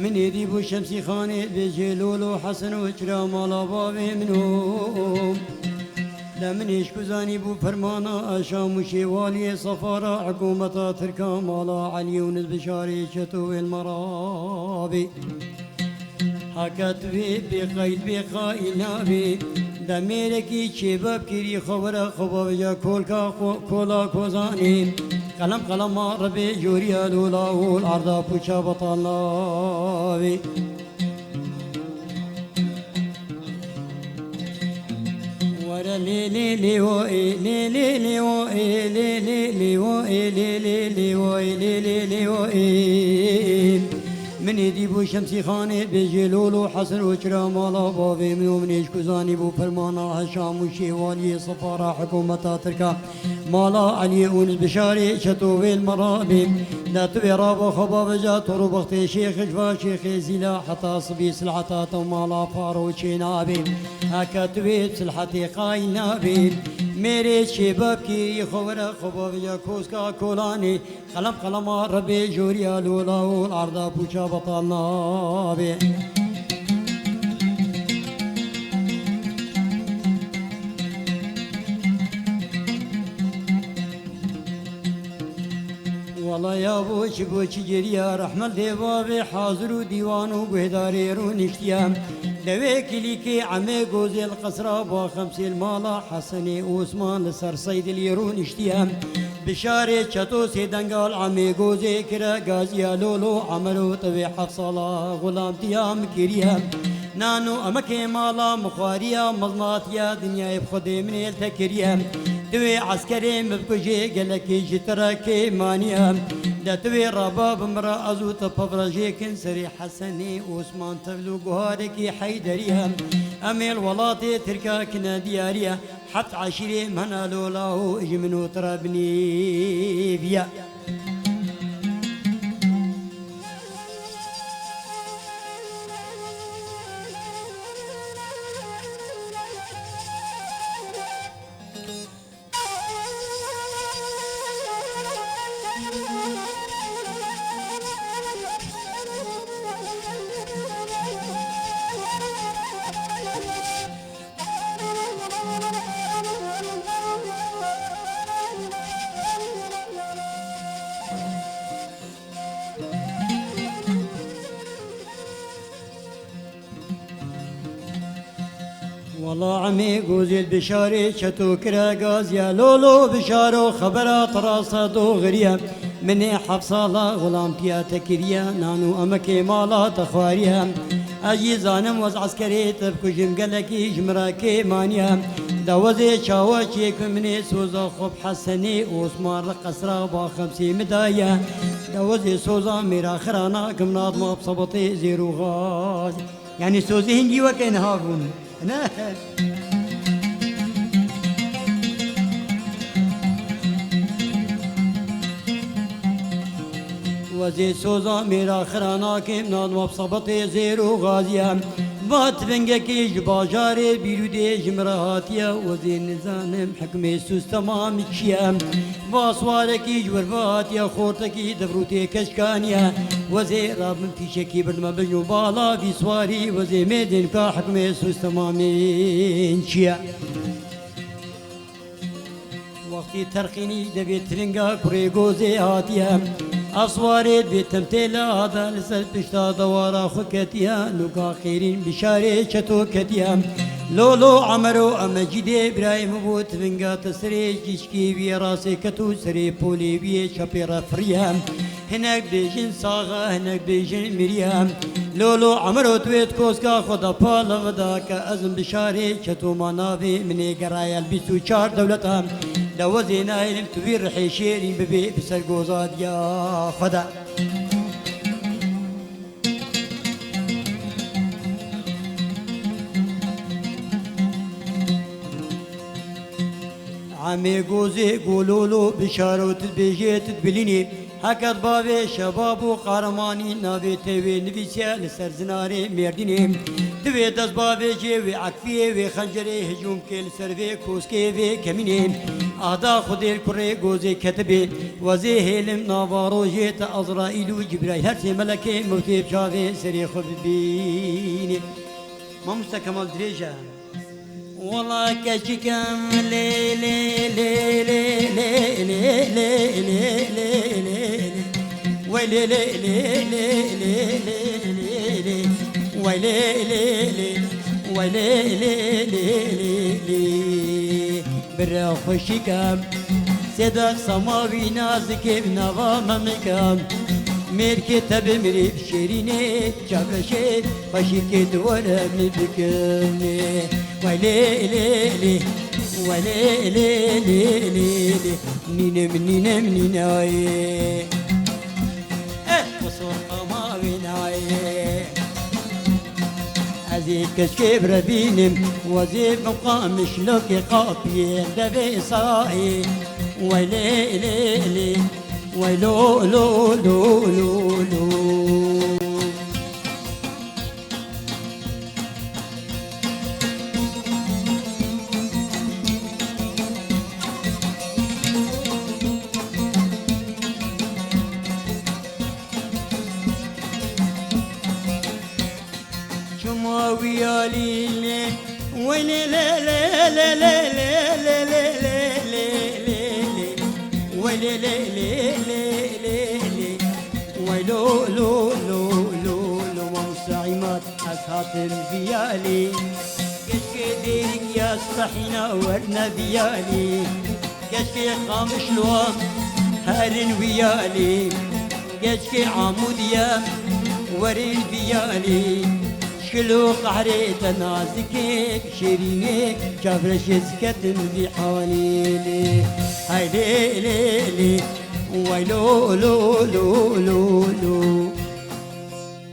Min êdî bo Şemsî Xanê bêjê lolo Hesen o çira mala bavê min o. De min hêj ku zanîbû fermana Şamûşê waliyê sefara hikûmeta Tirka mala Elî Yûnis bi şarê çeto wêl merabê. Heke tu wê bêqayîl bêqayîl nabê. De mêrekî çêbab kirî xwe were xwe bavêje kolka xwe, kola kozanê. Qelem qelema rebê joriya lola û arda pûça betal nabê. Were lê lê lê o ê, lê lê lê o ê, lê lê lê o ê, lê lê lê o ê, lê lê lê o ê, lê lê lê o ê. Min êdî bû Şemsî Xanê bêjê lolo Hesen û çira mala bavê min û min êj ku zanî bû fermana Heşam û Şêwaliyê sefara hikûmeta Tirka. Mala Eliyê Ûnis bi şarê çeto wêl merabê. De tu wê raba xwe bavêja tor û bextê şêxij va şêxê zîla heta sibî silheta te mala faro çê nabê. Heke tu wê silhetê qayîl nabê. Mêrê çêbab kîrî xwe were xwe bavêja koska kolanê. Qelem qelema rebê joriya lola û arda pûça betal nabê. Wela ya bo çi bo çi geriya rehmet dê bavê hazir û dîwan û guhdarê rûniştiya. Dewê kilîkê emê gozê li qesra ba xemsêl mala Hesenê Osman li ser Seydilî rûniştiye. Bi şarê çeto sê dengal emê gozê kire gaziya lolo Emero tevê heft sala xulamtiya min kiriye. Nano emekê mala mixwariya mezmatiya dinyayê bi xwedê min êl te kiriye. Divê eskerê min bikujê gelekî ji te re kê maniye. De divê raba bi min re ez û te pevrajêkin serê Hesenê Osman tevlû guharekî Heyderî ye. Em ê li welatê Tirka kine diyarî ye. Heft eşîrê min hene lola û ji min û te re binêviye. Wela emê gozêl bişarê çeto kire gaziya lolo bişaro xebera te rasta doxiriye. Min ê heft sala xulamtiya te kiriye, nan û emekê mala te xwariye. Ez jî zanim wez eskerê te bikujim gelekî ji min re kê maniye. De wezê çawa çê ku min ê soza xwe bi Hesenê Osman li qesra ba xemsê min daye. De wezê soza mêra xira nakim nadma bi sebetê zêr û xaz. Yanî sozê hingî weke niha bûn. Ne? Wezê soza mêra xira nakim nadma bi sebetê zêr û xaziye. Va tivingekê ji bajarê Bîrûdê ji min re hatiye. Wezê nizanim hikmê sustema min çi ye. Va siwarekî ji wir ve hatiye xortekî devrûtê keşkaniye. Wezê rabin fîşekî birdime bin û bala vî siwarî wezê mêdên ka hikmê sustema min çi ye. Wextî terqînî devê tiringa kurê gozê hatiye. Aswarê divê temtêla da li ser pişta dewara xwe ketiye. Nuka xêrîn bişarê çeto ketiye. Lolo Emero Emecîdê birayê min bû tivinga te serê cîçkê wî yê rastê ket û serê polê wî yê çepê re firiye. Hinek bêjin sax e, hinek bêjin miriye. Lolo Emero tu wê di koska xwe de palev da ke ez im bişarê çetoma navê min ê geraye li bîst û çar dewleta. De wezê nahêlim tu vî rihê şêrîn bibê bi ser goza diya xwe de. Emê gozê gololo bişaro tu dibêjê tu dibilînî. Heket bavê şebab û qahremanî navê te wê nivîsiye li ser zinarê Mêrdînê. Divê dest bavêjê wê ekfiyê wê xencerê hicûm kê li ser vê koskê vê kemînê. Ada Xwedê li kurê gozê ketibê. Wezê hêlim nava rojê te Ezraîl û Cibrayîl her sê melekê mewtê bi çavê serê xwe bibînê. Mamoste Kemal dirêj e. Wela keçikem lê lê lê lê lê lê lê lê lê lê lê lê. Wey lê lê lê lê lê lê lê lê. Wey lê lê lê. Wey lê lê lê lê lê. Bira xweşîkem. Sêdeq sama wî nazikê bi nava memikem. Mêrkê te bi mirî şêrînê. Çavreşê xweşîkê tu were min bikinê. Wey lê lê lê, wey lê lê lê lê lê. Nînim nînim nînayê. Eh, qusur qama wê nayê. Ez ê keşkê birevînim, wezê biqamiş lokê qapiyê devê sayê. Wey lê lê lê, wey lo lo lo lo lo. Çima wiyalî lê, wey lê lê lê lê lê lê lê lê lê lê lê lê lê. Wey lê lê lê lê lê lê. Wey lo lo lo lo lo. Mamoste Îmad, ez hatim viyalî. Keşkê Dêrikî ya Stehîna werne viyalî. Keşkê Qamişlo herin viyalî. Keşkê Amûdiye werin viyalî. Şkil û qehrê te nazikê şêrînê, çavreşê ziketin vî halî lê. Hay lê lê lê, way lo lo lo lo lo.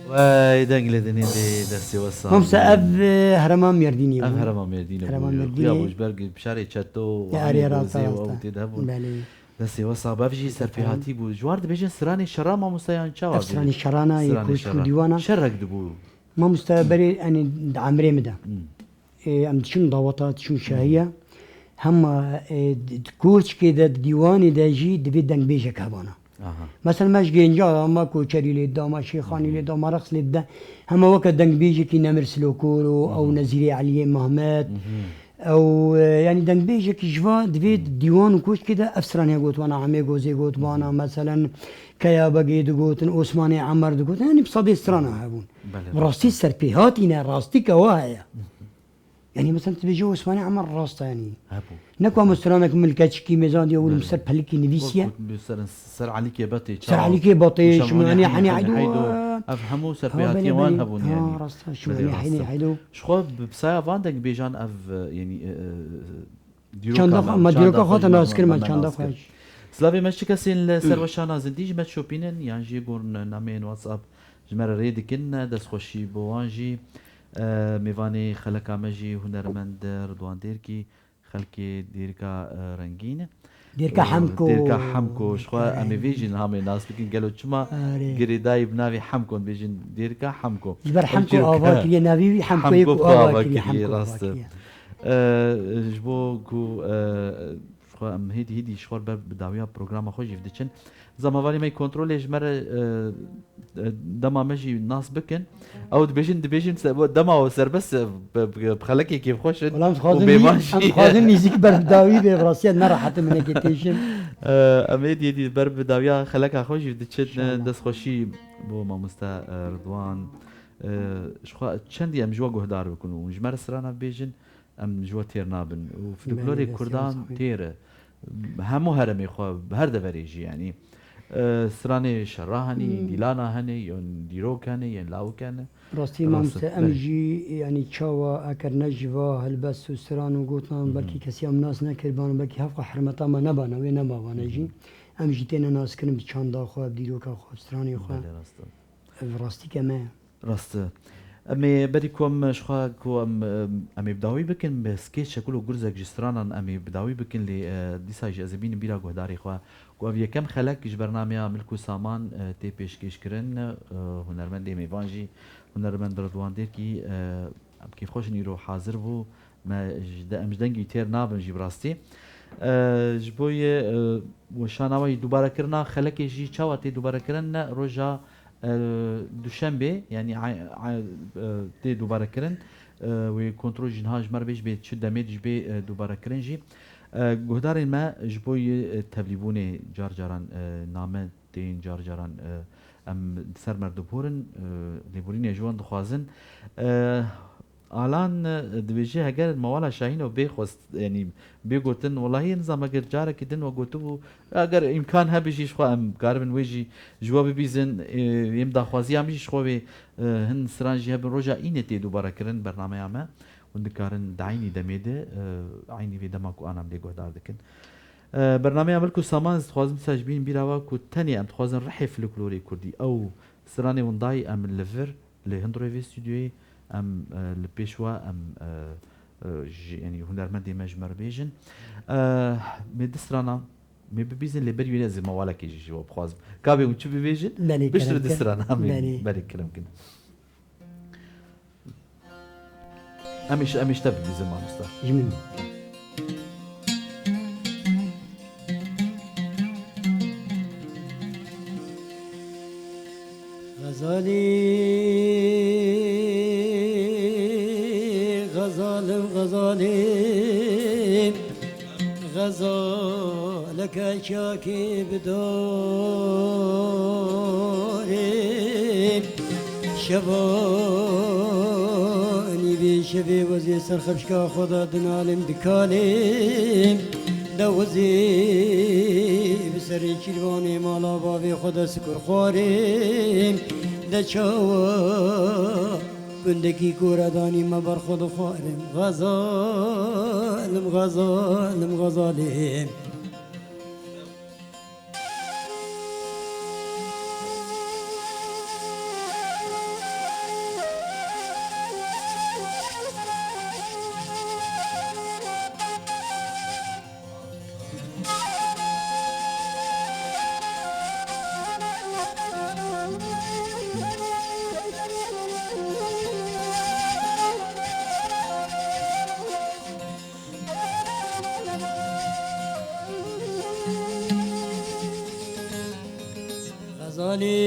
Wey, deng lê dinê dê destê wesa. Mamoste, ev, e, herêma Mêrdînê bû. Ev herêma Mêrdînê bû. Herêma Mêrdînê. Xuya bû ji ber ku şarê çeto, Ya, arê, rast, rast. Ew tê de hebûn. Belê. Destê wesa, bev jî serpêhatî bû. Ji war dibêjin stranê şerran, mamoste, yan çawa? Ev stranê şerrana, yê stranê koşk û şerran. Dîwana. Çerek dibû? Mamoste, berê, yani, di emrê min de. Hmm. Ê, em diçûn daweta, diçûn şahiye. Hema, ê, di, di koçkê de, di dîwanê de jî divê dengbêjek hebana. Aha. Mesela me ji Gênca, me Koçerî lê dida, me Şêxanî lê dida, me Rex lê dida. Hema weke dengbêjekî Nemir Silokoro, ew Nezîrê Eliyê Mehmet, ew, e, yani dengbêjekî ji va divê dîwan û koçkê de ev stranê gotibana, Emê Gozê gotibana, meselen Keya Begê digotin, Osmanê Emer digotin, yani bi sedê strana hebûn. Belê, bi rastî rastî. Serpêhatî ne, rastî kewa heye. Yani mesela tu dibêjî Osmanê Emer rast e yani. Hebû. Ne ku em stranek milkeçikî mêzan diye û li ser pelikî nivîsiye. Wekî ser, ser Elîkê Betê, Ser Elîkê Betê, Şimanê Henî Heydo. Ev hemû serpêhatiyên wan hebûn yani. Ha, rast e, Şimanê Henî Heydo. Ji xwe bi saya van dengbêjan ev, e, yani, e, e, dîroka me, çanda xwe, me dîroka xwe te nas kir, me çanda xwe. Silavê me ji kesên li ser weşana zindî ji me dişopînin yan jî gor nameyên WhatsApp ji me re rê dikin, destxweşî bo wan jî. E, mêvanê xeleka me jî hunermend Ridwan Dêrkî, xelkê Dêrika, e, rengîn. Dêrka, e, Hemko. Dêrka Hemko. Ji xwe em ê vê jî niha mê nas bikin. Gelo çima girêdayî bi navê Hemko dibêjin Dêrka Hemko? Ji ber Hemko ava kiriye, navê wî Hemko yê ku ava kiriye, Hemko ava kiriye. E, ji bo ku, e, Ji xwe em hêdî hêdî ji xwe ber bi dawiya programa xwe jî diçin. Zamavarê me yê kontrolê ji me re, e, e, dema me jî nas bikin. Ew dibêjin, dibêjin se-, dema we serbest, e, bi, bi, bi xelekê kêfxweş in û bêvan jî. Em dixwazin mîzîk ber bi dawî bê, bi rastî ez nerehet im hinekê têşim. E, em hêdî hêdî ber bi dawiya xeleka xwe jî diçin. Destxweşî bo mamoste, e, Ridwan. E, ji xwe çendî em ji we guhdar bikin û ji me re strana bibêjin. Em ji we têr nabin. Û folklorê Kurdan têr e. Hemû heremê xwe, her deverê jî, yanî, e, stranê şera henî, dîlana henê, yên dîrok henê, yên lawik henê. Rastî mamoste, em jî, yanî, çawa eker ne ji va helbest û stran û gotan, belkî kesî em nas nekiribana, belkî hevqa hermeta me nebana, wê nemavane jî. Em jî têne naskirin bi çanda xwe, bi dîroka xwe, bi stranê xwe. Belê, rast e. Ev rastîke me ye. Rast e. Em ê berî ku em ji xwe ku em, em ê bi dawî bikin, bi skêçek û gurzek ji stranan em ê bi dawî bikin, lê, e, dîsa jî ez ê bînim bîra guhdarê xwe ku ev yekem xelek ji bernameya Milk û Saman, e, tê pêşkêşkirin, e, hunermendê mêvan jî, hunermend Ridwan Dêrkî, e, em kêfxweş in îro hazir bû, me ji de-, em ji dengî têr nabin jî bi rastî. E, ji bo yê, e, weşana we yî dubarekirina xelekê jî çawa tê dubarekirin, roja e, duşembê, yanî, a, a, e, tê dubarekirin. E, wê kontrol jî niha ji me re bê, ji bê çi demê dî ji bê, e, dubare kirin jî. E, guhdarên me ji bo yê, e, tevlîbûnê car caran, e, name tên, car caran, e, em ser merdûbûr in, e, lêborînê ji wan dixwazin. E, Alan, e, dibêje, heger Mewala Şahîno bê xwest, yanî bê gotin, welahî nizam, heger carekî din we gotibû, eger îmkan hebe jî ji xwe em karibin wê jî ji we bibîzin, e, êm daxwaziya min jî ji xwe wê, e, hin stran jî hebin. Roja înê tê dubare kirin bernameya me. Hûn dikarin di eynî demê de, e, eynî vê dema ku anan lê guhdar dikin. E, bernameya Milk û Saman, ez dixwazim dîsa ji bîn bîra we ku tenê em dixwazin rihê folklorê kurdî, ew stranê windayî em li vir, li hundirê vê stûdyoyê, em, e, li pêş we, em, e, e, ji, yanî hunermendê me ji me re bêjin. E, me du strana, me bibîzin lê berî wê ez ê mewalekê jî ji we bixwazim. Ka bê hûn çi bibêjin? Belê, piştre kerem du kin. Strana em ê Belê. Belê, kerem kin. Em ê, em ê ji te bibîzin, mamosta. Ji min. Xezalî, xezalim, xezalim. Xezaleke çakê bi dorê, şevanî vê şevê wezê ser xefşka xwe de dinalim dikalêm, de wezê bi serê çîrvanê mala bavê xwe de sikur xwarêm, de çawa Gundekî kûre danî me ber xwe dixwarim. Xezalim, xezalim, xezalim. Xezalî.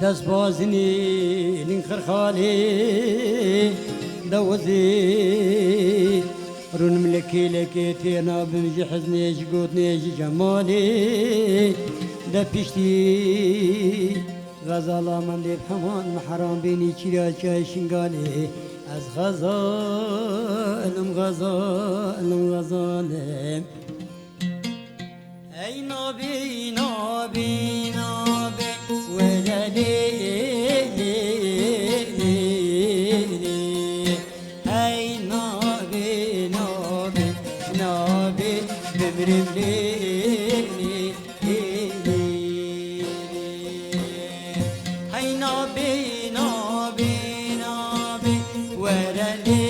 Dest bazinî lîng xirxalî dewizî. Rûnim lekê lekê têna bim ji heznê, ji gotinê, ji cemalê. De piştî xezala min dê bi heman mihran bînî çîra çay Şingalê. Ez xezalim, xezalim, xezalim. Ey nabî, nabî, nabî, were lê, lê, lê, lê. Ey nabî, nabî, nabî, bimrim lê, lê, lê, lê. Hey nabî, nabî, nabî, were lê,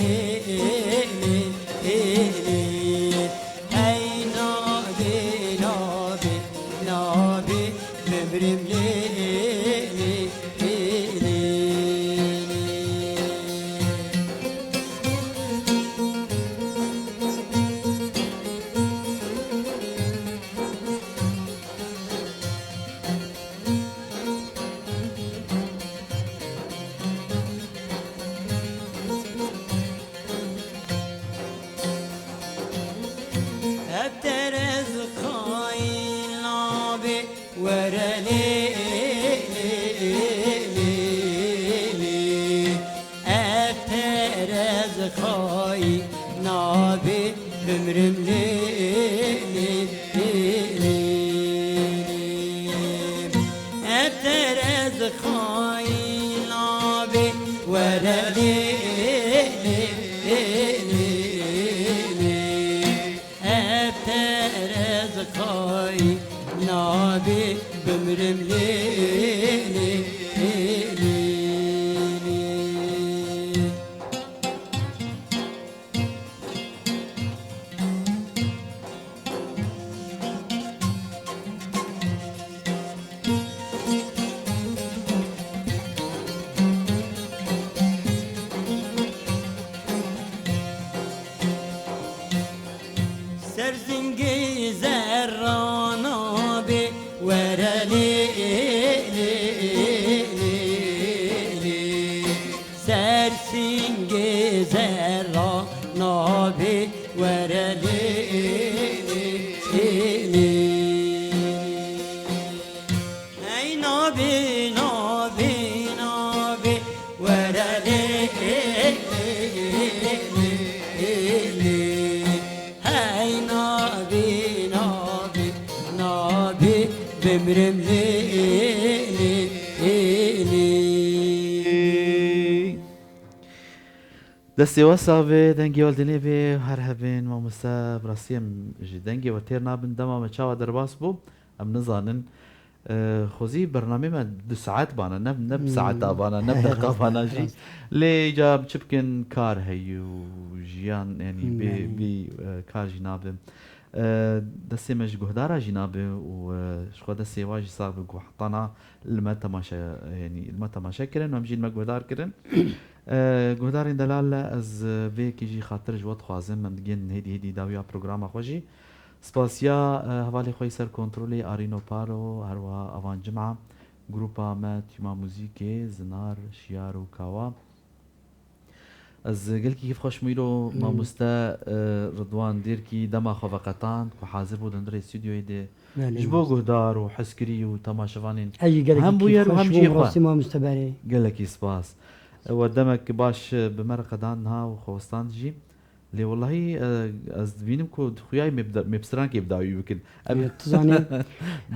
lê, lê, lê, lê. Ey nabî, nabî, nabî, bimrim lê, lê, lê, lê, lê. Ev terez xayîn nabê were lê, lê, lê, lê. Ev terez xayîn nabê bimrim lê, lê, lê, lê, lê. Ev terez xayîn nabê were lê, lê, lê, lê, lê. Ev terez xayîn nabê bimrim lê, lê, lê, lê, lê. Ra nabê were lê lê lê. Hey nabê, nabê, nabê, were lê lê lê lê. Hey nabê, nabê, nabê, bimrim lê lê lê lê. Destê we sax be, dengê we li dilê be, her hebin, mamoste, bi rastî em ji dengê we têr nabin, dema me çawa derbas bû, em nizanin. Xwezî bernamê me du saet bana, ne, ne bi saeta bana, ne bi deqa bana jî. Lê îca çi bikin, kar heyî û jiyan, yanî bê, bê, e, kar jî nabe. E, destê me ji guhdara jî nabe û, e, ji xwe destê wa jî sax be ku heta niha li me temaşe, yanî li me temaşe kirin û em jî li me guhdar kirin. E, guhdarên delal, ez vê yekê jî xatir ji we dixwazim, em digihên hêdî hêdî dawiya programa xwe jî. Spasiya, e, hevalê xwe yî ser kontrolê Arîno Paro, her wiha Avan Cima, grupa me, tîma muzîkê, Zinar, Şiyar û Kawa. Ez gelkî kêfxweş bûm îro mamoste, e, Ridwan Dêrkî dema xwe veqetand ku hazir bû di hundirê stûdyoyê de. Belê, ji bo mamoste. Guhdar û hezkirî û temaşevanên Ez jî gelekî hem bûyer û kêfxweş hem bûm, cihê xwe. Rastî mamoste berê. Gelekî spas. E, we demek baş, e, bi me re qedan niha û xwe westan jî. Lê welahî, e, ez dibînim ku dixuyayî me bi da-, me bi strankê bi dawî bikin. Em Ya, tu zanî,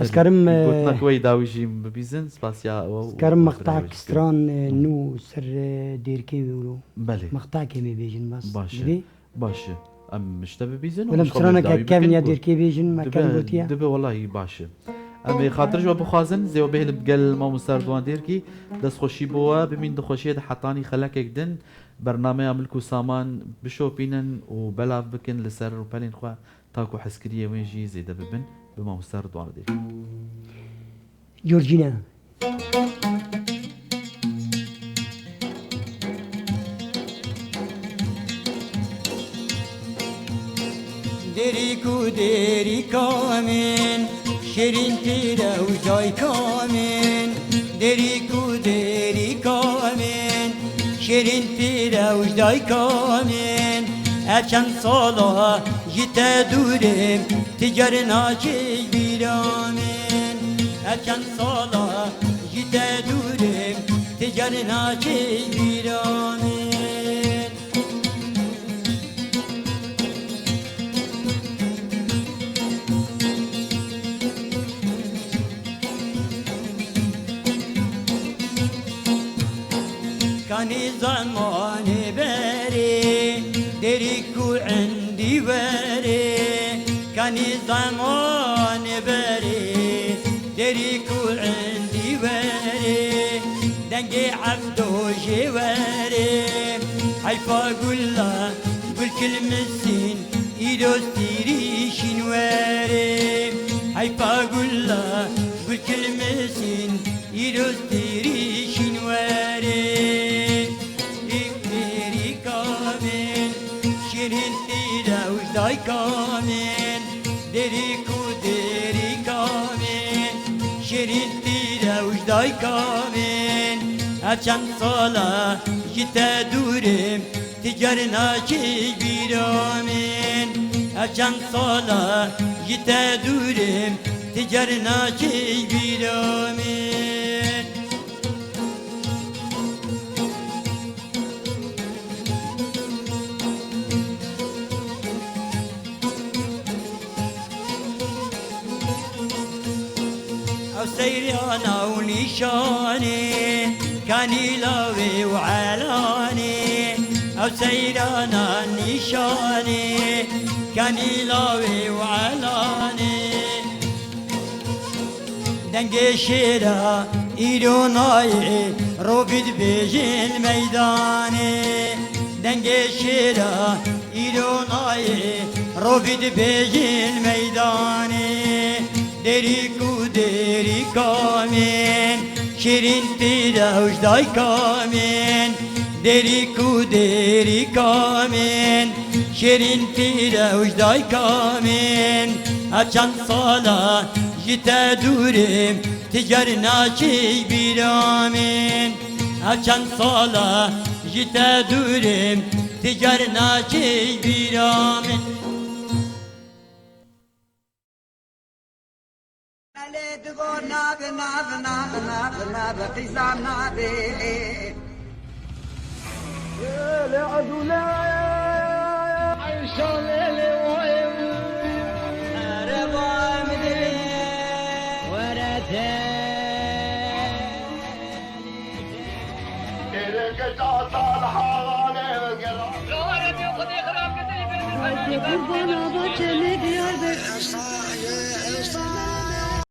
ez Belê. Karim, e, Gotina ku we yî dawî jî bibîzin, spasiya we û Ez karim we mextak firayê we jî bikin. Stran, e, nû ser, e, Dêrkê wilo. Belê. Mextakê me bêjin bas. Baş e. Dibê? Baş e. Em ji te bibîzin û Wele em ji xwe me bi dawî bikin. Straneke kevn ya Dêrkê bêjin, me Dibe, kevn gotiye. Dibe welahî baş e. Em ê xatir ji we bixwazin, zê we bihêlin bi gel mamoste Ridwan Dêrkî. Destxweşî bo we, bimîn di xweşiyê de hetanî xelekek din. Bernameya Milk û Saman bişopînin û belav bikin li ser rûpelên xwe, ta ku hezkiriyê wê jî zêde bibin, bi mamoste Ridwan re dê. Georgina. Dêrîk û dêrîka min, şêrîn pîre û dayka min. Dêrîk û dêrîka min, şêrîn pîre û dayka min. Ev çend sala ji te dûr im, ti car nakî bîra min. Ev çend sala ji te dûr im, ti car nakî bîra min. Kanî zemanê berê, Dêrîk û Endî werê. Kanî zemanê berê, Dêrîk û Endî werê. Dengê Evdo jê werê, heyfa gula gul kilmisîn, îro tîrîşîn werê. Heyfa gula gul kilmisîn, îro tîrîşîn werê. Dêrîk dêrîka min, şêrîn pîre û dayka min. Dêrîk û dêrîka min, şêrîn pîre û dayka min. Ev çend sala ji te dûr im, ti car nakî bîra min. Ev çend sala ji te dûr im, ti car nakî bîra min. Ew seyrana û nîşanê, kanî lawê û elanê. Ew seyrana nîşanê, kanî lawê û elanê. Dengê şêra îro nayê, rovî dibêjin meydanê. Dengê şêra îro nayê, rovî dibêjin meydanê. Dêrîk û dêrîka min, şêrîn pîre û dayka min. Dêrîk û dêrîka min, şêrîn pîre û dayka min. Ev çend sala ji te dûr im, ti car nakî bîra min. Ev çend sala ji te dûr im, Dicar nakey bîra min. Kurban Ava Çemê Diyarbekir.